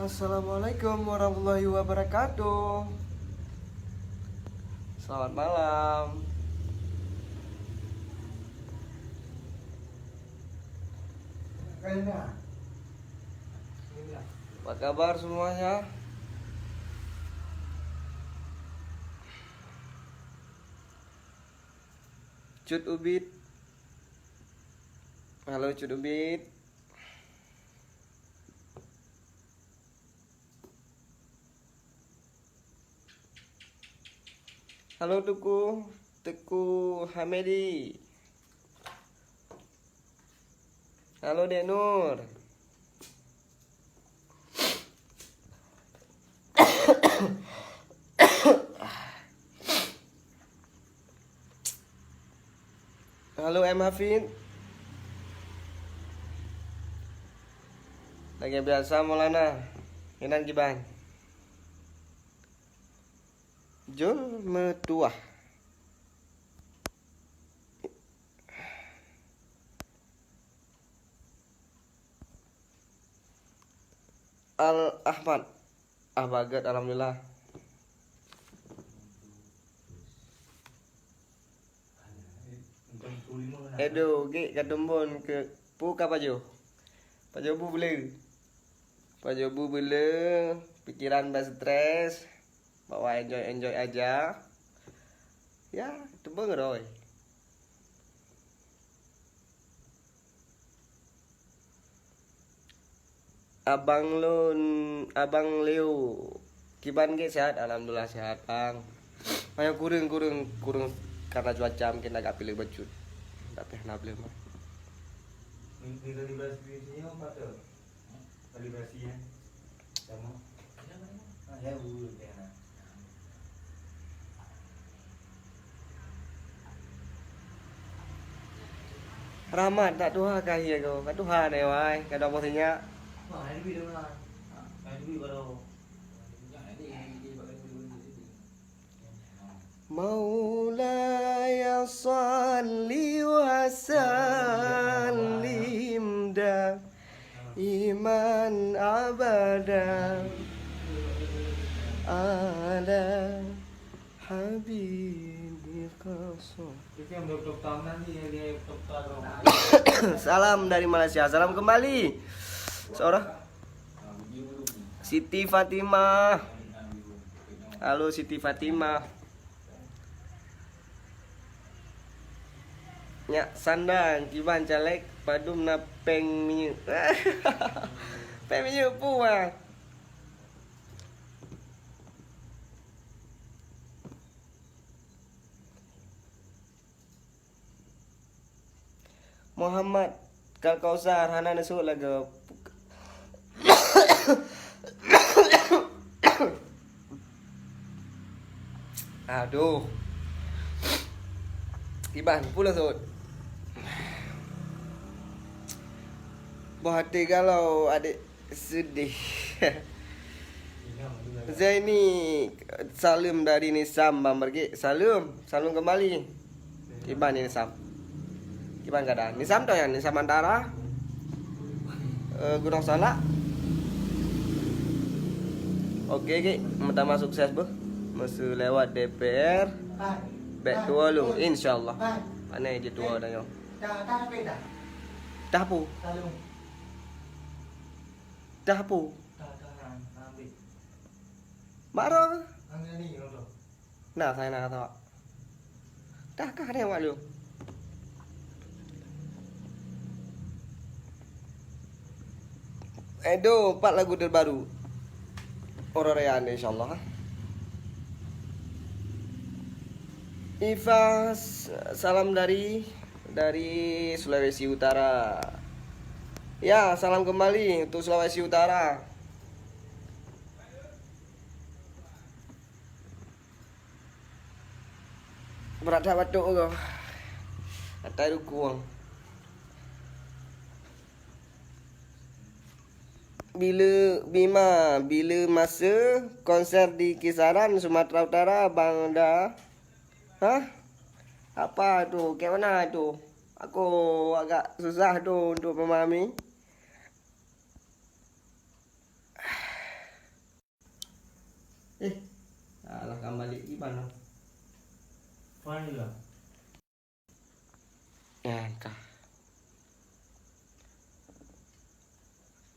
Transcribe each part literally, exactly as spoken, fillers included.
Assalamualaikum warahmatullahi wabarakatuh. Selamat malam. Apa kabar semuanya? Cut Ubit. Halo, Cut Ubit. Halo, Teungku, Teungku Hamedi. Halo, Dek Nur. Halo, M Hafid. Lagèe biasa, Maulana. Inan kiban. Jol meutuah. Al Ahmad. Ah, baget, alhamdulillah. Edo, gek ka tumbon keu pu ka pajoh. Pajoh bu bele. Pajoh bu bele, pikiran ba stres, bawa enjoy-enjoy aja. Ya, tumbon roy. Abang lôn, Abang Leo, kiban gét sehat? Alhamdulillah sehat, Bang. Manyang kureueng, kureueng, kureueng karena cuaca mungkin agak pileuk bacut. Tapi hana bleuh mah. Kalibrasi, eh? Sama. Ah, ya, bu, ya. Rahmat, tak tuha ka hiya ko. Ka tuha deh, wai. Ka dua boh sinyak. Wah, ada duit dah, Bang. Ada duit baru. مولاي صل وسلم دائما أبدا على حبيبك صل. Salam dari Malaysia. Salam kembali. Seorang Siti Fatimah. Halo, Siti Fatimah. Nyak Sanda, kiban caleg, padum na péng minyeuk. Péng minyeuk pu, ah. Muhammad Kalkausar hana neuseuôt lagèe. Aduh. Iban, pulang seuôt. Boh até galau, adék. Sedih. Zaini, salam dari Nisam, Bang Bergik. Salam, salam kembali. Kiban ni Nisam. Kiban keadaan. Nisam tu yang Nisam Antara. Eh, Gunung Salak. Oke, Gik. Pertama sukses, beuh. Masa lewat D P R. Baik tua lu, insya Allah. Pandai je tua dah, yo. Dah, dah, dah. Dah apa? Dah apa? Dah, dah, dah, dah, ambil. Mak Ro? Angin ni, Ro. Nah, saya nak kata. Dah kah ada yang buat lu? Edo, empat lagu terbaru. Orang Raya ni, insya Allah. Ifa, s-, salam dari, dari Sulawesi Utara. Ya, salam kembali untuk Sulawesi Utara. Berat that batuk tu. Atai dukung. Bila, Bima, bila masa konser di Kisaran, Sumatera Utara, Bang Da? Hah? Apa tu? Kayak mana tu? Aku agak susah tu untuk memahami. Kembali gimana? Mana? Nah, entah.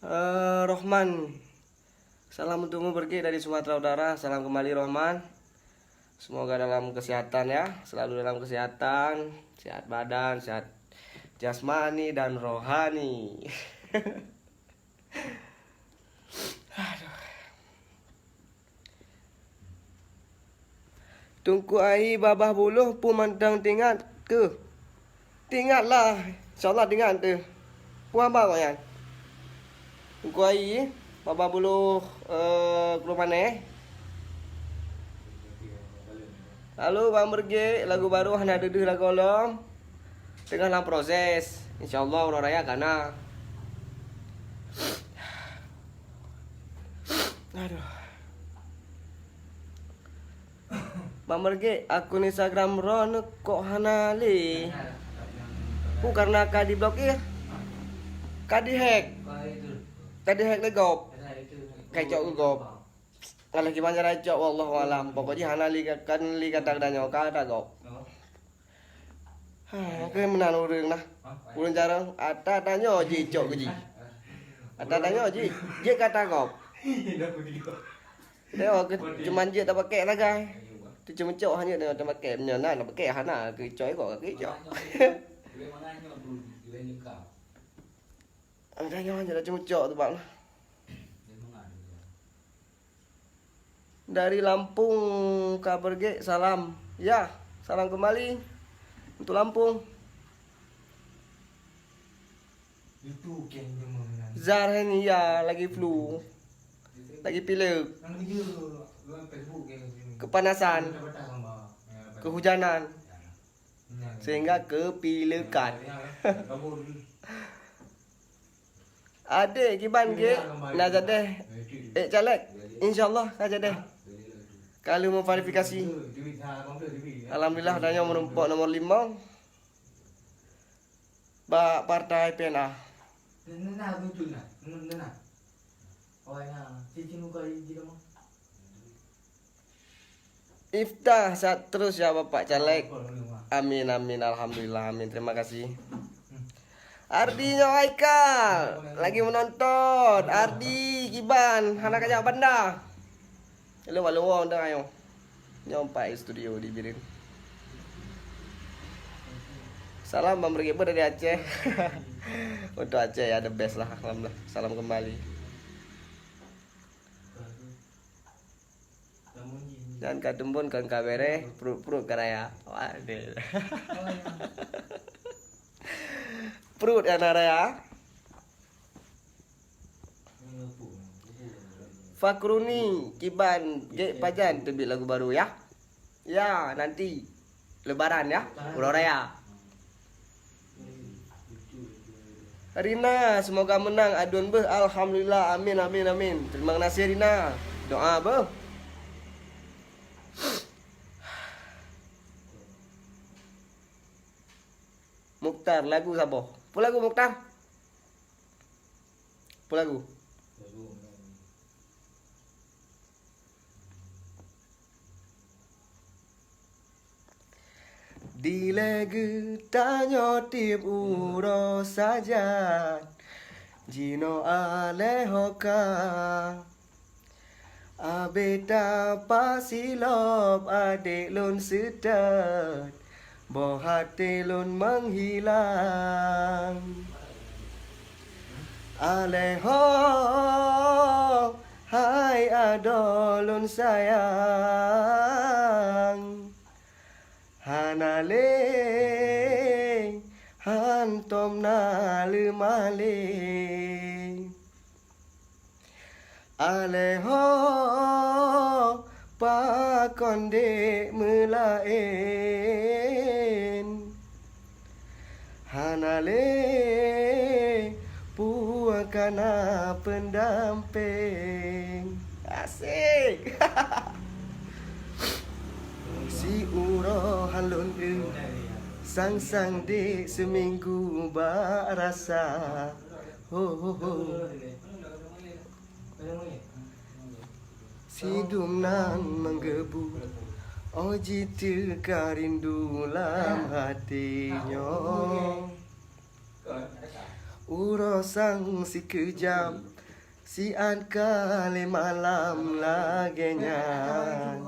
Eh, Rohman. Salam untukmu, Bergek, dari Sumatera Utara. Salam kembali, Rohman. Semoga dalam kesehatan, ya, selalu dalam kesehatan, sehat badan, sehat jasmani dan rohani. Aduh. Teungku Ayi babah buloh peue mantong teuingat keuh? Teuingat lah, insya Allah teuingat teuh. Peue haba awaknyan? Teungku Ayi babah buloh, eh, Krumaneh. Lalu Bang Bergek, lagu baru hana deuh-deuh lagoe lom. Teungoh lam proses. Insya Allah uroe raya ka na. Aduh. Bang Bergek, akun Instagram droeneuh kok hana lé? Peue, karena ka diblokir? Ka dihack? Ka dihack lé gob? Ka icok keu gob? Alah, kiban cara icok, wallahu alam. Pokok jih hana lé ka, kan lé ka tageutanyoe, ka ata gob. Ha, keu meunan ureueng nah. Ureueng jarang, ata tanyoe jicok keu jih. Ata tanyoe jih, jeuet ka ata gob. Tengok ke, cuman jeuet tapakèk sagai. Teucok-cok hana teucok tapakèk, meunyoe na tapakèk hana keu icok, iko ka keu icok. Ata nyoe jeuet tacok-cok tu bak nah. Dari Lampung, Kak Bergek, salam. Ya, salam kembali untuk Lampung. Zahenia lagi flu. Lagi pilek. Kepanasan. Kehujanan. Sehingga kepilekan. Adek kiban gek na jadeh, eh, caleg. Insya Allah ka jadeh. Ka lheueh memverifikasi. Alhamdulillah, tanyoe meurumpok nomor lima. Bak partai P N A. Iftah sehat terus ya Bapak Caleg. Amin, amin, alhamdulillah, amin. Terima kasih. Ardi nyoe Haikal lagi menonton. Ardi kiban hana kajak banda. Hello, halo, wong dah ayo. Nyoe empat studio di Bireuen. Salam Bang Bergek dari Aceh. Untuk Aceh ya, the best lah, alhamdulillah. Salam kembali. Dan ka teumbon kan ka bereh, pruet-pruet ka raya. Waduh. Pruet ka na raya. Fakruni, kiban gek pajan teubiet lagu baru ya? Ya, nanti Lebaran ya, uroe raya. Rina, semoga menang aduen beuh. Alhamdulillah, amin, amin, amin. Terima kasih Rina. Doa beuh. Mukhtar, lagu saboh. Peue lagu Mukhtar? Peue lagu? Dilèe geutanyoe tiep uroe sajan, jinoe alèh ho ka. Abéh tapasilop adék lôn seutôt, boh até lôn meuhilang. Alèh ho, hai adoe lôn sayang, hana lé, hantom na leumah lé. Alèh ho, pakon dék meulaén? Hana lé, peue ka na peundampéng. Asyik. Siuroe han lôn eu, sang-sang dék seuminggu bak rasa. Ho, ho, ho. Sidum nan meugeubeuet, Oh jiteuka rindu lam hati nyoe. Uroe sang sikeujam, siat ka lé malam lagée nyan.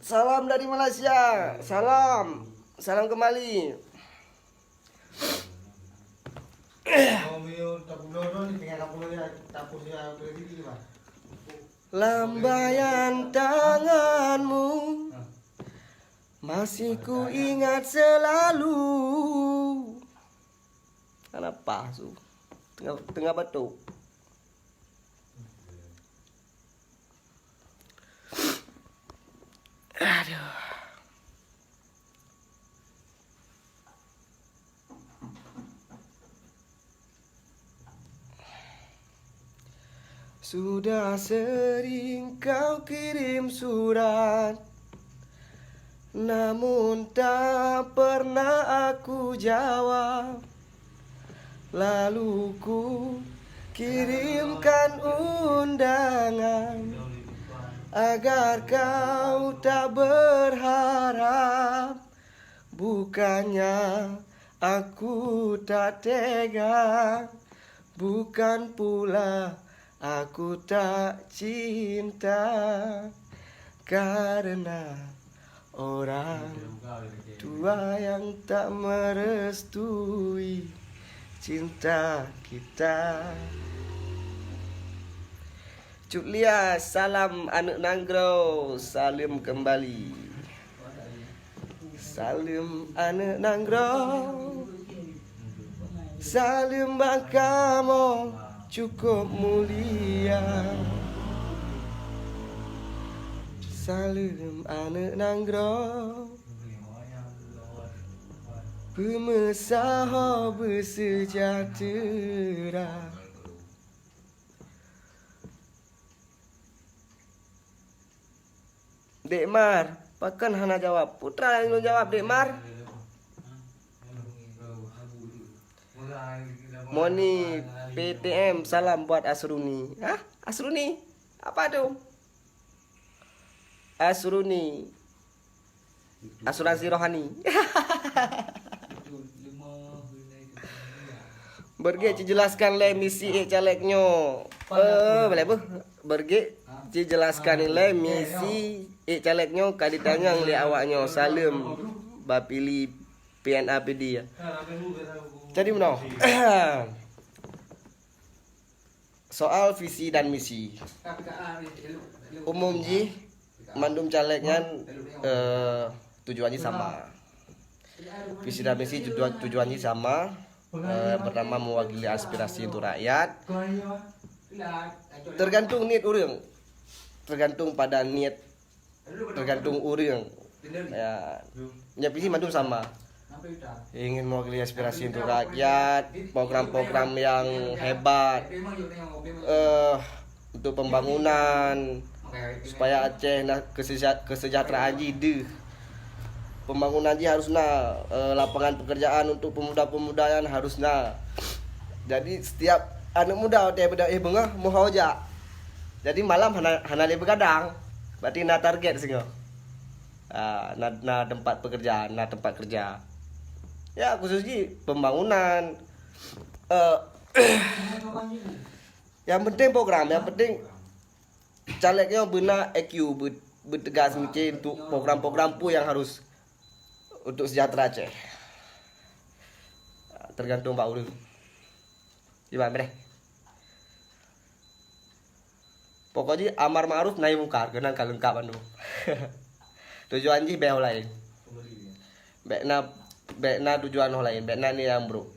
Salam dari Malaysia. Salam. Salam kembali. Lambaian tanganmu masih ku ingat selalu. Kenapa su? Tengah, tengah batuk. Aduh. Sudah sering kau kirim surat, namun tak pernah aku jawab. Lalu ku kirimkan undangan agar kau tak berharap. Bukannya aku tak tega, bukan pula aku tak cinta, karena orang tua yang tak merestui cinta kita. Cut Lia, salam aneuk nanggroe, saleuem kembali. Saleuem aneuk nanggroe, saleuem bak kamoe cukup mulia. Saleuem aneuk nanggroe, peumeusaho beuseujahtra. Dek Mar, pakon hana jawab? Putra nyang lôn jawab, Dek Mar. Moni P T M, salam buat Asruni. Hah? Asruni? Apa tu? Asruni. Asuransi rohani. Beureuguek jijelaskan lé misi ék caleg nyoe. Eh, boleh beuh. Beureuguek jijelaskan lé misi ék caleg nyoe ka jitanyong lé awak nyoe. Saleuem bak Pili P N A P D. Jadi meunoe. Soal visi dan misi. Umum jih, mandum caleg nyan, eh, tujuan jih sama. Visi dan misi tujuan, tujuan jih sama, eh, pertama mewakili aspirasi untuk rakyat. Tergantung niat ureuëng. Tergantung pada niat Tergantung ureuëng. Ya. Nyan visi mandum sama. Ingin mewakili aspirasi untuk rakyat, program-program yang hebat, eh, untuk pembangunan, supaya Aceh na keseja-, kesejahteraan jih deuh. Pembangunan jih harus na, eh, lapangan pekerjaan untuk pemuda-pemuda nyan harus na. Jadi setiap aneuk muda watée beudôh éh beungoh meuho jak. Jadi malam hana, hana lé beugadang. Berarti na target singoh. Ah, na, na tempat pekerjaan, na tempat kerja. Ya, khusus jih pembangunan. Eh, yang penting program, yang penting caleg nyoe beuna E Q, be-, beutegas mikir untuk program-program peue yang harus untuk sejahtera Aceh. Tergantung bak ureuëng. Iban bereh. Pokok jih amar ma'ruf nahi mungkar, keunan ka leungkap bandum. Tujuan jih bék ho laén. Bék na, bék na tujuan ho laén, bék na niat nyang brok.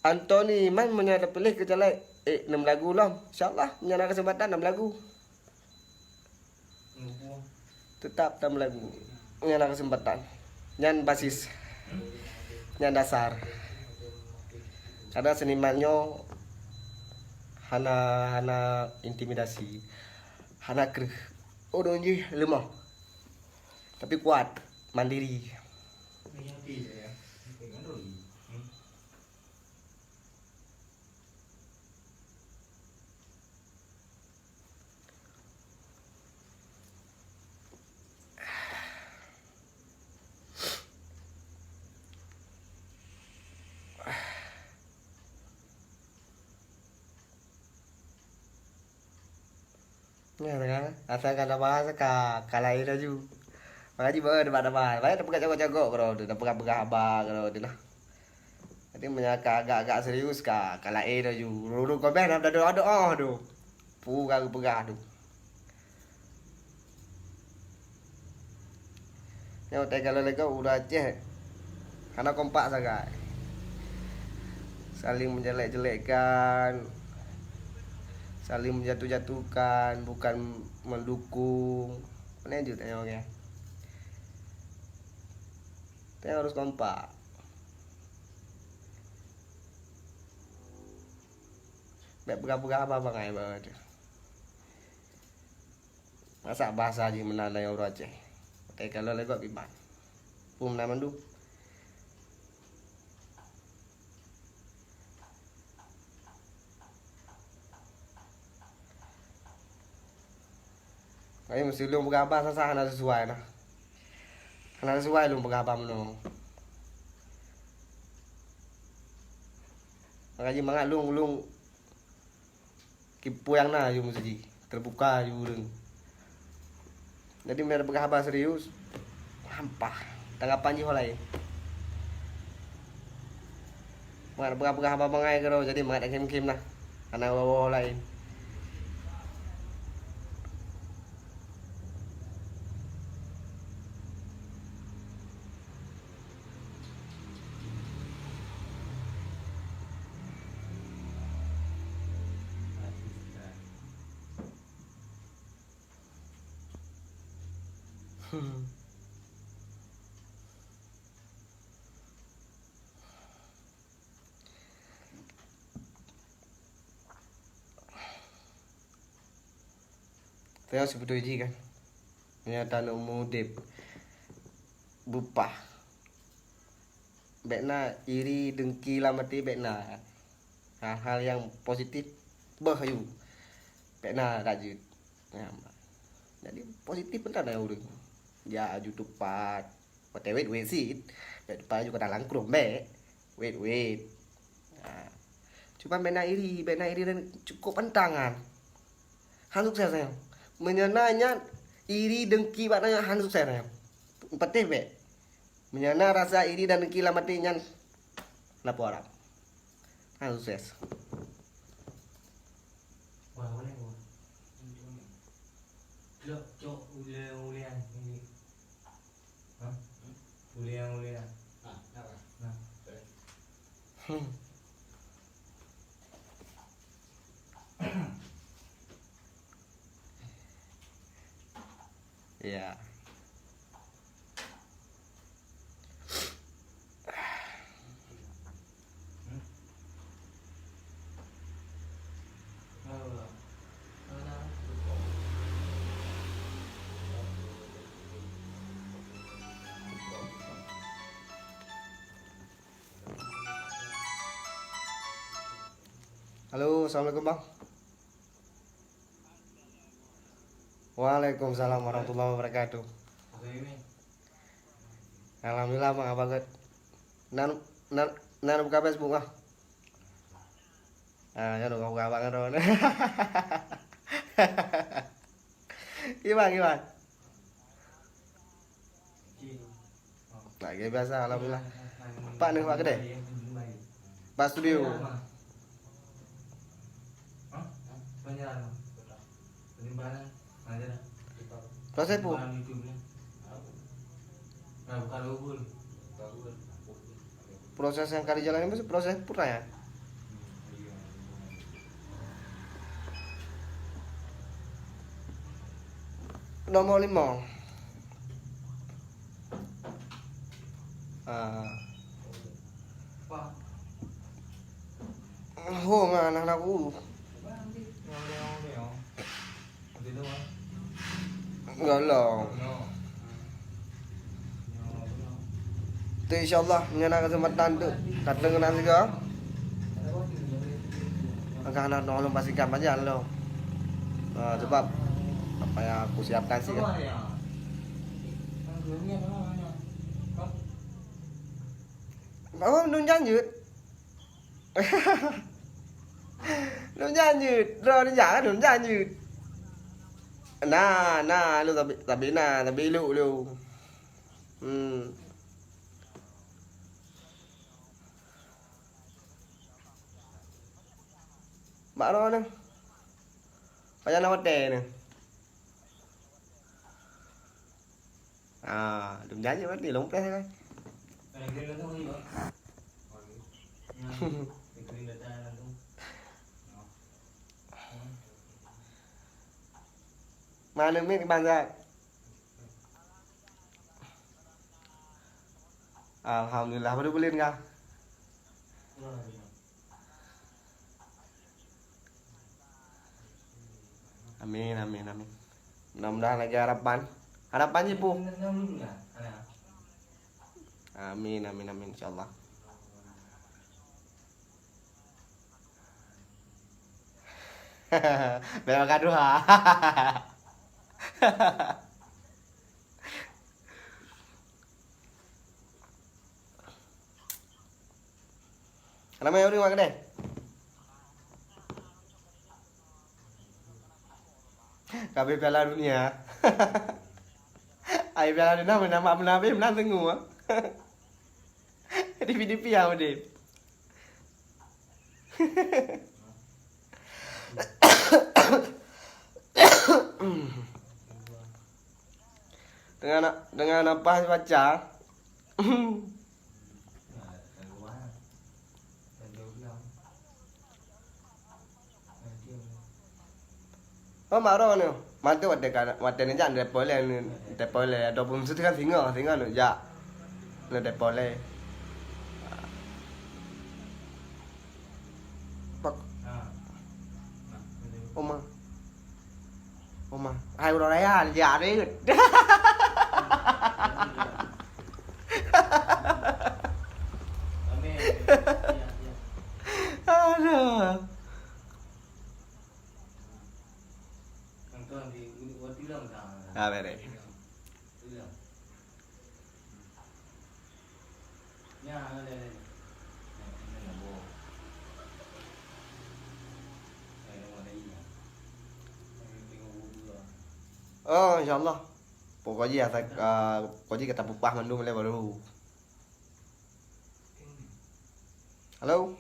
Anthony, man meunyoe tapiléh keu caleg, eh, nam lagu lom. Insya Allah, meunyoe na keuseumpatan, nam lagu. Teutap tam lagu. Nyan na keuseumpatan. Nyan basis. Nyan dasar. Karena seniman nyoe hana, hana intimidasi. Hana kreueh. Ureuëng jih leumoh. Tapi kuat, mandiri. Nyan kan, asai ka tabahas ka, ka laén laju. Makajih beu debat-debat, banyak teupeugah cagok-cagok keudroe teuh, teupeugah-peugah haba keudroe teuh lah. Jadi meunyoe ka agak-agak serius ka, ka laén laju. Ureueng-ureueng komen hana doa-doa tu. Peue ka geupeugah tu. Nyoe watèe ka lheueh lagèe ureueng Aceh hana kompak sagai. Saling menjelek-jelekkan, saling menjatuh-jatuhkan, bukan mendukung. Mana jeuet tanyoe, oke? Tanyoe harus kompak. Bèk peugah-peugah haba bangai bak ureueng Aceh. Masa bahasa jih meunan lam ureueng Aceh. Watèe ka lheueh lagèe kiban. Peue meunan mandum. Tapi meuseu lôn peugah haba sasa hana sisuai nah. Hana sisuai lôn peugah haba meunoe. Makajih mangat lôn, lôn Kipeue nyang na aju meuseujih, teubuka aju ureueng. Jadi, meunyoe peugah haba serius, hampah, tanggapan jih ho laén. Mangat peugah-peugah haba bangai keudroe, jadi mangat takhém-khém nah, hana woe-woe ho laén. Hmm. Saya sebutui jih kan. Meunyoe taneuk udép beupah. Bèk na iri, dengki lam até, bèk na. Hal-hal nyang positif beuh aju. Bèk na that jeuet. Nah, jadi positif mantong na ureueng. Jak aju tupat, watèe wét-wét cit. Bèk tupat aju ka dalam krueng bèk. Wét-wét. Ha. Cuma bèk na iri, bèk na iri dan cukup pantang nyan. Han sukses nyan. Meunyoe na nyan iri, dengki bak na nyan, han sukses nyan. Patéh bèk. Meunyoe na rasa iri dan dengki lam até nyan, lapor. Han sukses. Wah, boleh, wah. Cok, cok, uleng-uleng. Hah? Uleng-uleng. Nah, nah. Hmm. Ya. Halo, assalamualaikum, Bang. Waalaikumsalam warahmatullahi wabarakatuh. Alhamdulillah, Bang, abang gèt. Nan, nan, nan buka Facebook ah. Ah, nyan buka, buka abang tu. Gimana, gimana? Lagèe biasa, alhamdulillah. Pak ni, Pak Kedai. Pak Studio. Proses peue? Proses nyang ka jijalani proses peue nyan? Nomor lima. Ah. Ho ngan anak-anak ku. Galak. Tu, insya Allah, ngon na kesempatan tu, ka teungoh na sigoe. Agak na nolong pasikan pajan lo. Ha, sebab apa yang aku siapkan sih, kan? Oh, belum lanjut. Lôn nyan jeuet, droeneuh jak lôn nyan jeuet. Na, na, lôn sabe, sabe na, sabe ilok lôn. Hmm. Bak droeneuh. Pajan na watèe nyoe. Ah, lôn janji berarti lôn preh kan. Mana mic bang Zak? Alhamdulillah, baru beli enggak? Amin, amin, amin. Mudah-mudahan lagi harapan. Harapan je, Pu. Amin, amin, amin, insyaallah. Bèk meugadoh, ha. Ramai ureueng mak keudè. Ka abéh Piala Dunia. Ai Piala Dunia meunan mak meunan abéh meunan teungoh. Di P D P ya udép. Dengan na-, dengan nafas baca. Oh, mak roh nyoe. Mantu watèe ka, watèe neujak neudepo lé, neudepo lé ataupun meusti kan singoh, singoh neujak. Neudepo lé. Pak. Oma. Oma. Hai, uroe raya, jak reuet. Aduh. Ah, beres. Oh, insyaallah. Pokok jih asa, ah, pokok jih ka tapeupaih mandum lé baru. Halo?